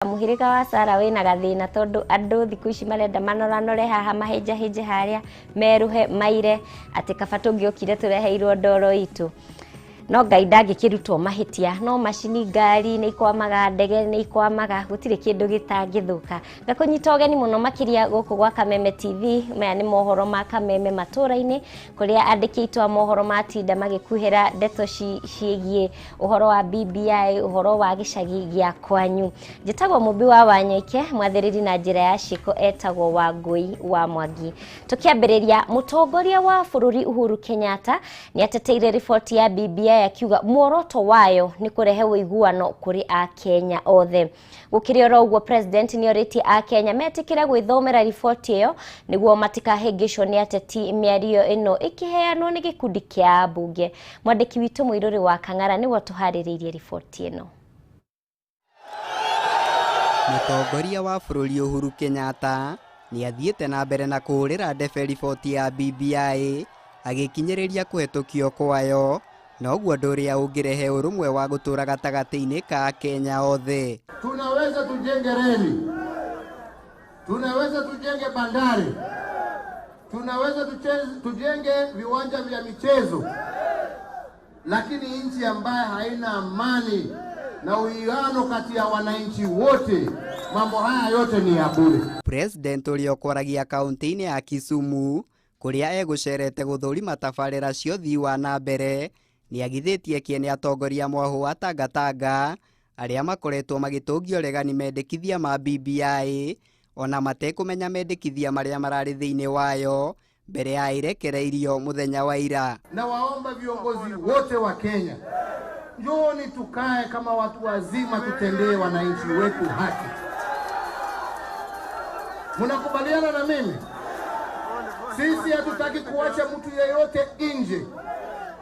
Mũhĩrĩga wa Sarah wĩna gathĩna tondũ andũ thikũ ici marenda manoranore haha mahĩnjahĩnje harĩa merũhe maire atĩ kaba tũngĩokire tũreheirwo ndoro itũ. No Ngai ndangĩkĩrutwo mahĩtia, no macini ngari nĩ ikwamaga, ndege nĩ ikwamaga, gũtirĩ kĩndũ gĩtangĩthũka. Ngakũnyita ũgeni mũno makĩria gũkũ gwa Kameme TV, maya nĩ mohoro ma Kameme matũra-inĩ, kũrĩa andĩki aitũ a mohoro matinda magĩkuhĩra ndeto ciĩgiĩ ũhoro wa BBI, ũhoro wa gĩcagi gĩa kwanyu. Njĩtagwo Mũmbi wa Wanyoike, mwathĩrĩri na njĩra ya ciĩko etagwo Wangũi wa Mwangi. Tũkĩambĩrĩria, mũtongoria wa bũrũri Uhuru Kenyatta nĩ ateteire riboti ya BBI akiuga muoroto wayo nĩ kũrehe ũiguano kũrĩ Akenya othe. Gũkĩrĩ oro ũguo, president nĩ orĩtie Akenya metĩkĩre gwĩthomera riboti ĩyo nĩguo matikahĩngĩcwo nĩ ateti. Mĩario ĩno ĩkĩheanwo nĩ gĩkundi kĩa ambunge. Mwandĩki witũ Mũirũrĩ wa Kang'ara nĩwe ũtũharĩrĩirie riboti ĩno. Mũtongoria wa bũrũri Uhuru Kenyatta nĩ athiĩte na mbere na kũhũrĩra ndebe riboti ya BBI agĩkinyĩrĩria kũhetũkio kwayo, noguo ũndũ ũrĩa ũngĩrehe ũrũmwe wa gũtũũra gatagatĩ-inĩ ka Kenya othe. Tunaweza tujenge reli, tunaweza tujenge bandari, tunaweza tujenge viwanja vya michezo, lakini nchi ambayo haina amani na uwiano kati ya wananchi wote, mambo haya yote ni ya bure. President ũrĩa ũkwaragia kaunti-inĩ ya Kisumu kũrĩa egũcerete gũthũrima tabarĩra cia ũthii wa na mbere nĩagithĩtie kĩene atongoria mwahũ wa Tangatanga arĩa makoretwo magĩtũngia ũregani mendekithia ma BBI ona matekũmenya mendekithia marĩa mararĩ thĩinĩ wayo mbere ya ĩrekereirio mũthenya wa ira. Na waomba viongozi wote wa Kenya, njooni tukae kama watu wazima, tutendee wananchi wetu haki. Mnakubaliana na mimi? Sisi hatutaki kuacha mtu yeyote nje.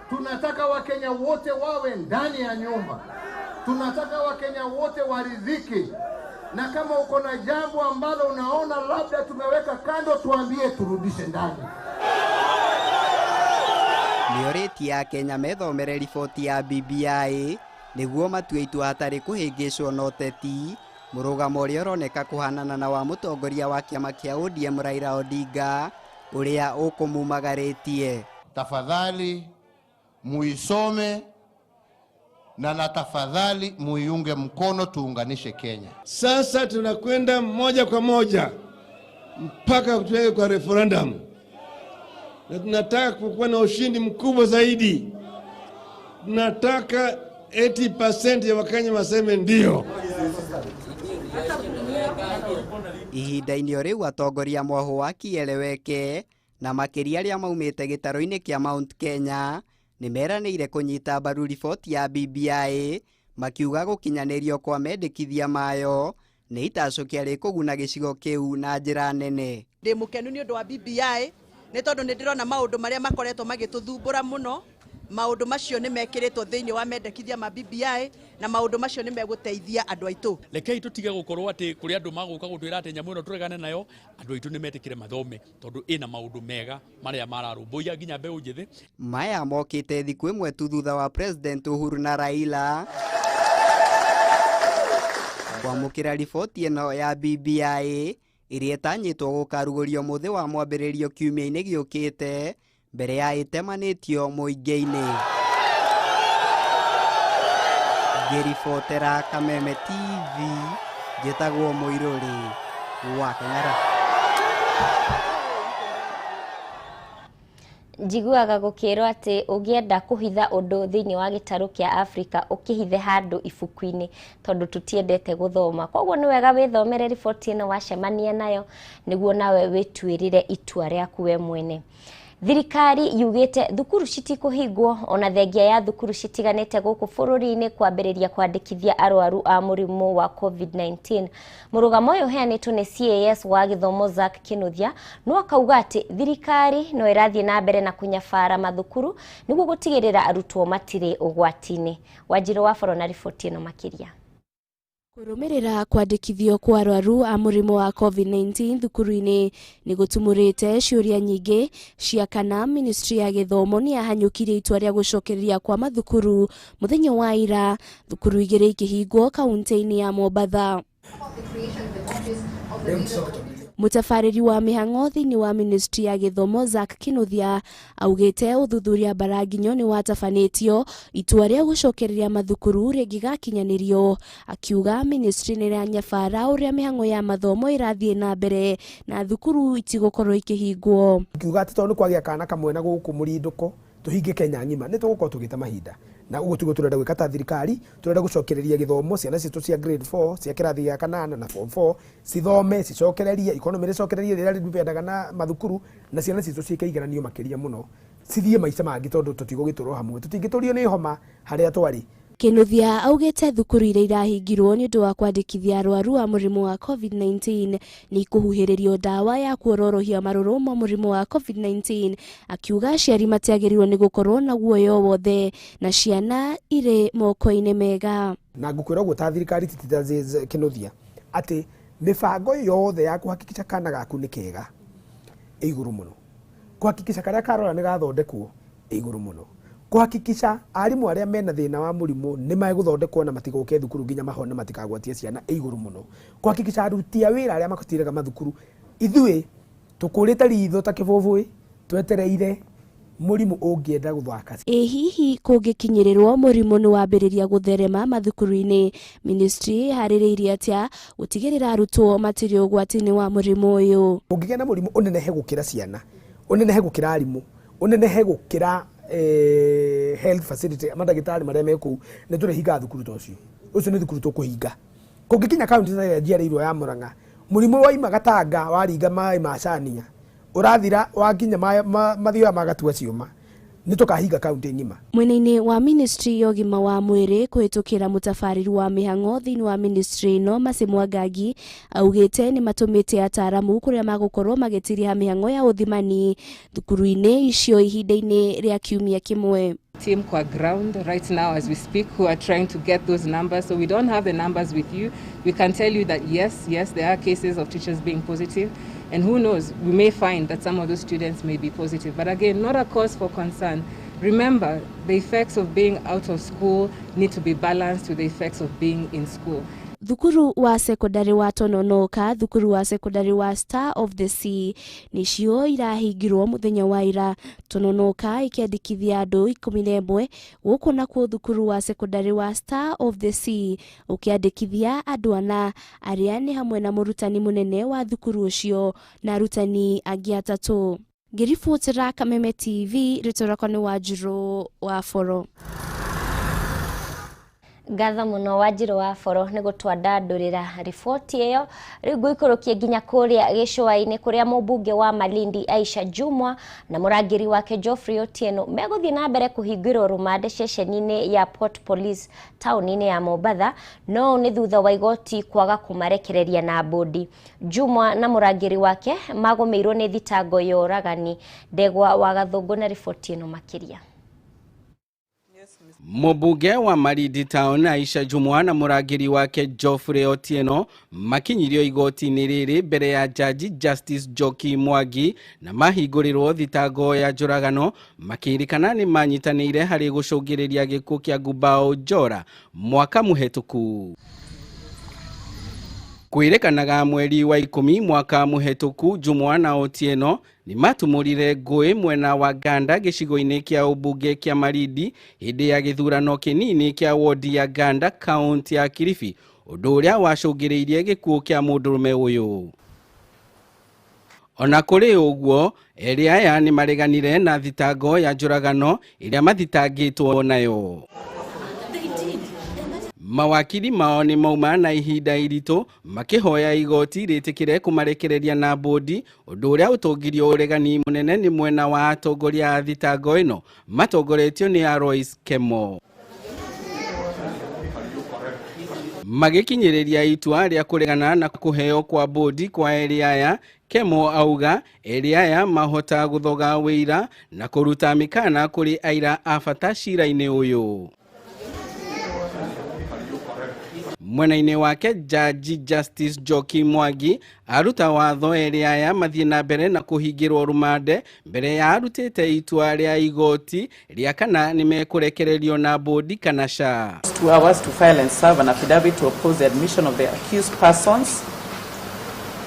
Tunataka Wakenya wote wawe ndani ya nyumba. Tunataka Wakenya wote waridhike. Na kama uko na jambo ambalo unaona labda tumeweka kando, tuambie turudishe ndani. Nĩorĩtie Akenya methomere riboti ya BBI nĩguo matue itua hatarĩ kũhĩngĩcwo na ũteti, mũrũgamo ũrĩa ũroneka kũhanana na wa mũtongoria wa kĩama kĩa ODM Raila Odinga ũrĩa ũkũmumagarĩtie. Tafadhali muisome na tafadhali muiunge mkono, tuunganishe Kenya. Sasa tunakwenda moja kwa moja mpaka tuweke kwa referendum, na tunataka kuwa na ushindi mkubwa zaidi. Tunataka 80% ya Wakenya waseme ndio. Ihinda-inĩ o rĩu atongoria mwahũ wa Kieleweke na makĩria arĩa maumĩte gĩtarũ-inĩ kĩa Mount Kenya nĩmeranĩire kũnyita mbaru riboti ya BBI makiuga gũkinyanĩrio kwa mendekithia mayo nĩ itacũkia rĩkũguna gĩcigo kĩu na njĩra nene. Ndĩ mũkenu nĩ ũndũ wa BBI nĩ tondũ nĩ ndĩrona maũndũ marĩa makoretwo magĩtũthumbũra mũno, maũndũ macio nĩ mekĩrĩtwo thĩinĩ wa mendekithia ma BBI na maũndũ macio nĩ megũteithia andũ aitũ. Rekei tũtige gũkorwo atĩ kũrĩ andũ magũka gũtwĩra atĩ nyamũ ĩno tũregane nayo, andũ aitũ nĩ metĩkĩre mathome tondũ ĩna maũndũ mega marĩa mararũmbũiya nginya mbeũ njĩthĩ. Maya mokĩte thikũ ĩmwe tu thutha wa President Uhuru na Raila kwamũkĩra riboti ĩno ya BBI ĩrĩa ĩtanyĩtwo gũkarugũrio mũthĩ wa mwambĩrĩrio kiumia-inĩ gĩũkĩte mbere ya ĩtemanĩtio mũingĩ-inĩ. Ngĩribotera Kameme TV, njĩtagwo Mũirũrĩ wa Kang'ara. Njiguaga gũkĩrwo atĩ ũngĩenda kũhitha ũndũ thĩinĩ wa gĩtarũ kĩa Afrika ũkĩhithe handũ ibuku-inĩ tondũ tũtiendete gũthoma. Koguo nĩ wega wĩthomere riboti ĩno wacemania nayo nĩguo nawe wĩtuĩrĩre itua rĩaku we mwene. Thirikari yugĩte thukuru citikũhingwo ona thengia ya thukuru citiganĩte gũkũ bũrũri-inĩ kwambĩrĩria kwandĩkithia arwaru a mũrimũ wa COVID-19. Mũrũgamo ũyũ ũheanĩtwo nĩ CAS wa gĩthomo Zack Kinuthia no akauga atĩ thirikari no ĩrathiĩ na mbere na kũnyabara mathukuru nĩguo gũtigĩrĩra arutwo matirĩ ũgwati-inĩ. Wanjirũ wa Boro na riboti ĩno makĩria. Kũrũmĩrĩra kwandĩkithio kwa arwaru a mũrimũ wa COVID-19 thukuru-inĩ nĩ gũtumũrĩte ciũria nyingĩ cia kana ministry ya gĩthomo nĩ yahanyũkirie itua rĩa gũcokereria kwa mathukuru mũthenya wa ira, thukuru igĩrĩ ikĩhingwo kaunti-inĩ ya Mombatha. Mũtabarĩri wa mĩhang'o thĩinĩ wa ministry ya gĩthomo Zack Kinuthia augĩte ũthuthuria Mbaranginyo nĩ watabanĩtio itua rĩa gũcokereria mathukuru rĩngĩgakinyanĩrio, akiuga ministry nĩ ĩranyabara ũrĩa mĩhang'o ya mathomo ĩrathiĩ na mbere na thukuru itigũkorwo ikĩhingwo. Kiuga atĩ tondũ nĩ kwagĩa kana kamwe na gũkũ mũrindũko tũhinge Kenya ng'ima nĩ tũgũkorwo tũgĩte mahinda na ũguo tiguo tũrenda gwĩka ta thirikari. Tũrenda gũcokereria gĩthomo ciana citũ cia grade 4 cia kĩrathi gĩa kanana na form 4 cithome cicokererie economy rĩcokererie rĩrĩa rĩdipendaga na mathukuru na ciana citũ ciĩke igeranio makĩria mũno cithiĩ maica mangĩ tondũ tũtigũgĩtũrwo hamwe tũtingĩtũrio nĩ homa harĩa twarĩ. Kinuthia augĩte thukuru iria irahingirwo nĩ ũndũ wa kwandĩkithia arwaru a mũrimũ wa COVID-19 nĩ ikũhuhĩrĩrio ndawa ya kuororohia marũrũ ma mũrimũ wa COVID-19, akiuga aciari matiagĩrĩirwo nĩ gũkorwo na guoya o wothe na ciana irĩ moko-inĩ mega. Na ngũkwĩra ũguo ta thirikari ti ta Kinuthia atĩ mĩbango yothe ya kũhakikisha kana gaku nĩ kega ĩ igũrũ mũno, kũhakikisha karĩa karora nĩ gathondekwo ĩ igũrũ mũno, kuhakikisha arimũ arĩa mena thĩna wa mũrimũ nĩ megũthondekwo na matigoke thukuru nginya mahone matikagwatie ciana ĩ igũrũ mũno, kuhakikisha aruti a wĩra arĩa makũtiraga mathukuru ithuĩ tũkũrĩte ritho ta kĩbũbũĩ twetereire mũrimũ ũngĩenda gũthaka. Ĩ hihi kũngĩkinyĩrĩrwo mũrimũ nĩ wambĩrĩria gũtherema mathukuru-inĩ, ministry ĩharĩrĩirie atĩa gũtigĩrĩra arutwo matirĩ ũgwati-inĩ wa mũrimũ ũyũ? Ũngĩgĩa na mũrimũ ũnenehe gũkĩra ciana, ũnenehe gũkĩra arimũ, ũnenehe gũkĩra health facility mandagĩtarĩ marĩa me kũu nĩ tũrĩhingaga thukuru ta ũcio ũcio nĩ thukuru tũkũhinga. Kũngĩkinya kaunti ta ĩrĩa njiarĩirwo ya Murang'a mũrimũ waima Gatanga waringa maĩ ma Cania ũrathira wakinya mathioya ma Gatua ciũma nĩ tũkahinga kaunti ng'ima. Mwena-inĩ wa ministry ya ũgima wa mwĩrĩ kũhĩtũkĩra mũtabarĩri wa mĩhang'o thĩinĩ wa ministry ĩno Mercy Mwangangi augĩte nĩ matũmĩte ataaramu kũrĩa magũkorwo magĩtiriha mĩhang'o ya ũthimani thukuru-inĩ icio ihinda-inĩ rĩa kiumia kĩmwe. Team kwa ground right now as we speak who are trying to get those numbers. So we don't have the numbers with you. We can tell you that yes, there are cases of teachers being positive. And who knows, we may find that some of those students may be positive. But again, not a cause for concern. Remember, the effects of being out of school need to be balanced with the effects of being in school. Thukuru wa sekondari wa Tononoka, thukuru wa sekondari wa Star of the Sea nĩcio irahingirwo mũthenya wa ira. Tononoka ĩkĩandĩkithia andũ 11 gũkũ nakuo thukuru wa sekondari wa Star of the Sea ũkĩandĩkithia andũ 4 arĩa nĩ hamwe na mũrutani mũnene wa thukuru ũcio na arutani angĩ 3. Ngĩribotera Kameme TV, rĩtwa rĩakwa nĩ Wanjirũ wa Boro. Ngatho mũno Wanjirũ wa Boro nĩ gũtwandandũrĩra riboti ĩyo. Rĩu ngũikũrũkie nginya kũrĩa gĩcũa-inĩ kũrĩa mũmbunge wa Malindi Aisha Jumwa na mũrangĩri wake Geoffrey Otieno megũthiĩ na mbere kũhingĩrwo rũmande ceceni-inĩ ya Port Police taũni-inĩ ya Mombatha, no nĩ thutha wa igoti kwaga kũmarekereria na bodi. Jumwa na mũrangĩri wake magũmĩirwo nĩ thitango ya ũragani. Ndegwa wa Gathũngũ na riboti ĩno makĩria. Mũmbunge wa Malindi Town Aisha Jumwa na mũrangĩri wake Geoffrey Otieno makinyirio igoti-inĩ rĩrĩ mbere ya jaji Justice Njoki Mwangi na mahingũrĩrwo thitango ya njũragano makĩrĩkana nĩ manyitanĩire harĩ gũcũngĩrĩria gĩkuũ kĩa Gubao Njora mwaka mũhetũku. Kwĩrĩkanaga mweri wa 10 mwaka mũhetũku Jumwa na Otieno nĩ matumũrire ngũĩ mwena wa Ganda gĩcigo-inĩ kĩa ũmbunge kĩa Malindi hĩndĩ ya gĩthurano kĩnini kĩa wodi ya Ganda kaunti ya Kilifi, ũndũ ũrĩa wacũngĩrĩirie gĩkuũ kĩa mũndũrũme ũyũ. Ona kũrĩ ũguo, erĩ aya nĩ mareganire na thitango ya njũragano ĩrĩa mathitangĩtwo nayo. Mawakiri mao nĩ mauma na ihinda iritũ makĩhoya igoti rĩtĩkĩre kũmarekereria na bodi, ũndũ ũrĩa ũtongirio ũregani mũnene nĩ mwena wa atongoria a thitango ĩno matongoretio nĩ Alois Kemo. Magĩkinyĩrĩria itua rĩa kũregana na kũheo kwa bodi kwa erĩ aya, Kemo auga erĩ aya mahota gũthoga wĩira na kũruta mĩkana kũrĩ aira a bata cira-inĩ ũyũ. Mwena-inĩ wake Jaji Justice Njoki Mwangi aruta watho erĩ aya mathiĩ na mbere na kũhingĩrwo rumande mbere ya arutĩte itua rĩa igoti rĩa kana nĩmekũrekererio na bũndi kana ca. 2 hours to file and serve an affidavit to oppose the admission of the accused persons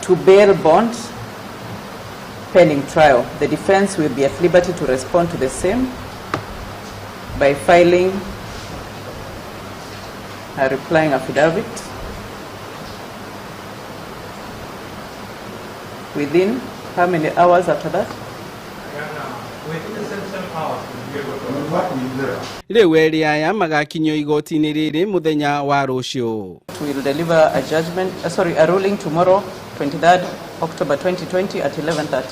to bail bond pending trial. The defense will be at liberty to respond to the same by filing a replying affidavit within how many hours after that? Rĩu erĩ aya magakinyio igoti-inĩ rĩrĩ mũthenya wa rũciũ. We will deliver a judgment, sorry, a ruling tomorrow, 23rd October 2020 at 11:30.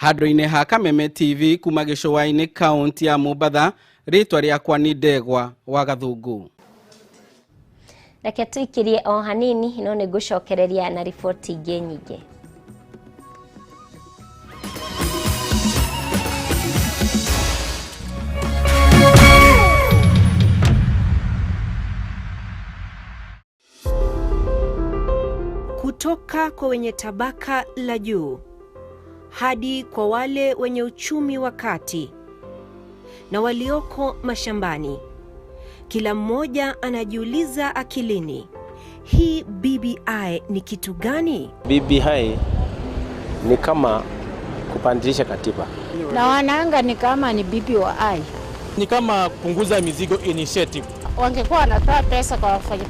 Handũ-inĩ ha Kameme TV kuma gĩcũa-inĩ kaunti ya Mombatha, rĩtwa rĩakwa nĩ Ndegwa wa Gathungu. Reke tuikirie o hanini no nĩ ngũcokereria na riboti ingĩ nyingĩ. Kutoka kwa wenye tabaka la juu hadi kwa wale wenye uchumi wa kati na walioko mashambani, kila mmoja anajiuliza akilini, hii BBI ni kitu gani? BBI ni kama kupandisha katiba. Na wanaanga ni kama ni BBI. Ni kama kupunguza mizigo initiative. Wangekuwa wanatoa pesa kwa wafanyabiashara.